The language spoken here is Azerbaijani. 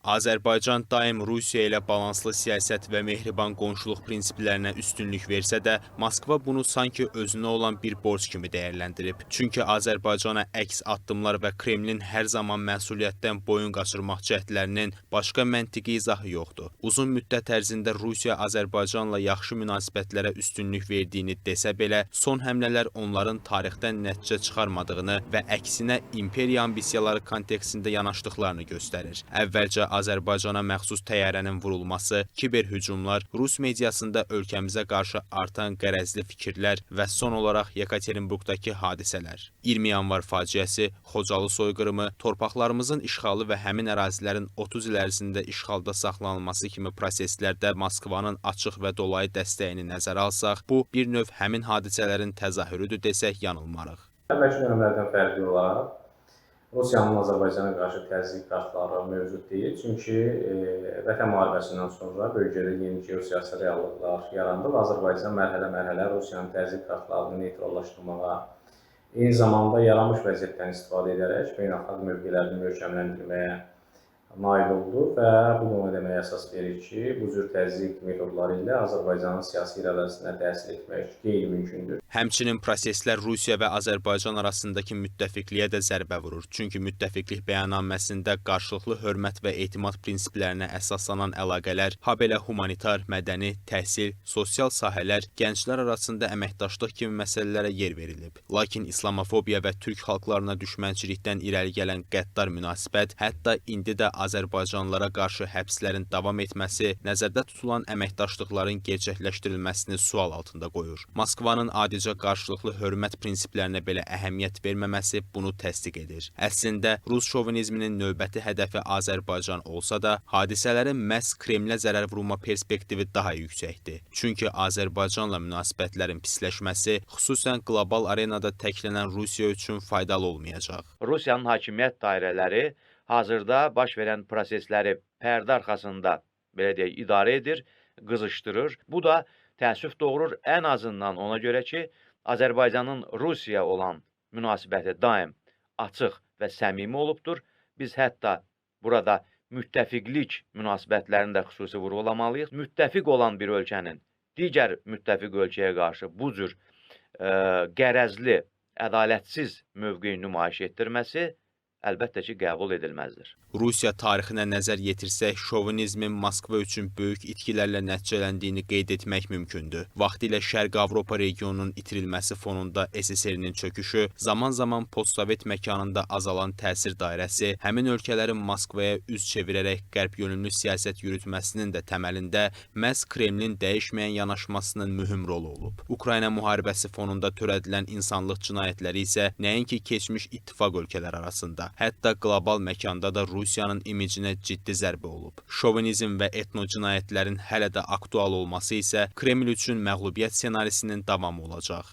Azərbaycan daim Rusiya ilə balanslı siyasət və mehriban qonşuluq prinsiplərinə üstünlük versə də, Moskva bunu sanki özünə olan bir borc kimi dəyərləndirib. Çünki Azərbaycana əks addımlar və Kremlin hər zaman məsuliyyətdən boyun qaçırmaq cəhdlərinin başqa məntiqi izahı yoxdur. Uzun müddət ərzində Rusiya Azərbaycanla yaxşı münasibətlərə üstünlük verdiyini desə belə, son həmlələr onların tarixdən nəticə çıxarmadığını və əksinə imperiya ambisiyaları kontekstində yanaşdıqlarını göstərir. Əvvəlcə Azərbaycana məxsus təyyarənin vurulması, kiber hücumlar, Rus mediasında ölkəmizə qarşı artan qərəzli fikirlər və son olaraq Yekaterinburqdakı hadisələr. 20 yanvar faciəsi, Xocalı soyqırımı, torpaqlarımızın işğalı və həmin ərazilərin 30 il ərzində işğalda saxlanılması kimi proseslərdə Moskvanın açıq və dolayı dəstəyini nəzərə alsaq, bu bir növ həmin hadisələrin təzahürüdür desək yanılmarıq. Əvvəlki dönəmlərdən fərqli olaraq Rusiyanın Azərbaycana qarşı təzyiq kartları mövcud deyil. Çünki Vətən müharibəsindən sonra bölgədə yeni geosiyasi reallıqlar yarandı və Azərbaycan mərhələ-mərhələ Rusiyanın təzyiq kartlarını neytrallaşdırmağa, eyni zamanda yaranmış vəziyyətdən istifadə edərək beynəlxalq mövqelərini möhkəmləndirməyə nail oldu və bu da ona deməyə əsas verir ki, bu cür təzyiq metodları ilə Azərbaycanın siyasi iradəsinə təsir etmək qeyri-mümkündür. Həmçinin proseslər Rusiya və Azərbaycan arasındakı müttəfiqliyə də zərbə vurur. Çünki müttəfiqlik bəyannaməsində qarşılıqlı hörmət və etimad prinsiplərinə əsaslanan əlaqələr, habelə humanitar, mədəni, təhsil, sosial sahələr, gənclər arasında əməkdaşlıq kimi məsələlərə yer verilib. Lakin İslamofobiya və türk xalqlarına düşmənçilikdən irəli gələn qəddar münasibət, hətta indi də Azərbaycanlılara qarşı həbslərin davam etməsi nəzərdə tutulan əməkdaşlıqların gerçəkləşdirilməsini sual altında qoyur. Moskvanın adicə qarşılıqlı hörmət prinsiplərinə belə əhəmiyyət verməməsi bunu təsdiq edir. Əslində, Rus şovinizminin növbəti hədəfi Azərbaycan olsa da, hadisələrin məhz Kremlə zərər vurma perspektivi daha yüksəkdir. Çünki Azərbaycanla münasibətlərin pisləşməsi, xüsusən qlobal arenada təklənən Rusiya üçün faydalı olmayacaq. Rusiyanın hakimiyyət dairələri hazırda baş verən prosesləri pərdə arxasında, belə deyək, idarə edir, qızışdırır. Bu da təəssüf doğurur ən azından ona görə ki, Azərbaycanın Rusiya olan münasibəti daim açıq və səmimi olubdur. Biz hətta burada müttəfiqlik münasibətlərini də xüsusi vurğulamalıyıq. Müttəfiq olan bir ölkənin digər müttəfiq ölkəyə qarşı bu cür qərəzli, ədalətsiz mövqeyi nümayiş etdirməsi əlbəttə ki, qəbul edilməzdir. Rusiya tarixinə nəzər yetirsək, şovinizmin Moskva üçün böyük itkilərlə nəticələndiyini qeyd etmək mümkündür. Vaxtilə Şərqi Avropa regionunun itirilməsi fonunda SSR-nin çöküşü, zaman-zaman postsovet məkanında azalan təsir dairəsi, həmin ölkələrin Moskvaya üz çevirərək qərb yönümlü siyasət yürütməsinin də təməlində məhz Kremlin dəyişməyən yanaşmasının mühüm rolu olub. Ukrayna müharibəsi fonunda törədilən insanlıq cinayətləri isə nəinki keçmiş ittifaq ölkələri arasında, hətta qlobal məkanda da Rusiyanın imicinə ciddi zərbə olub. Şovinizm və etno cinayətlərin hələ də aktual olması isə Kreml üçün məğlubiyyət ssenarisinin davamı olacaq.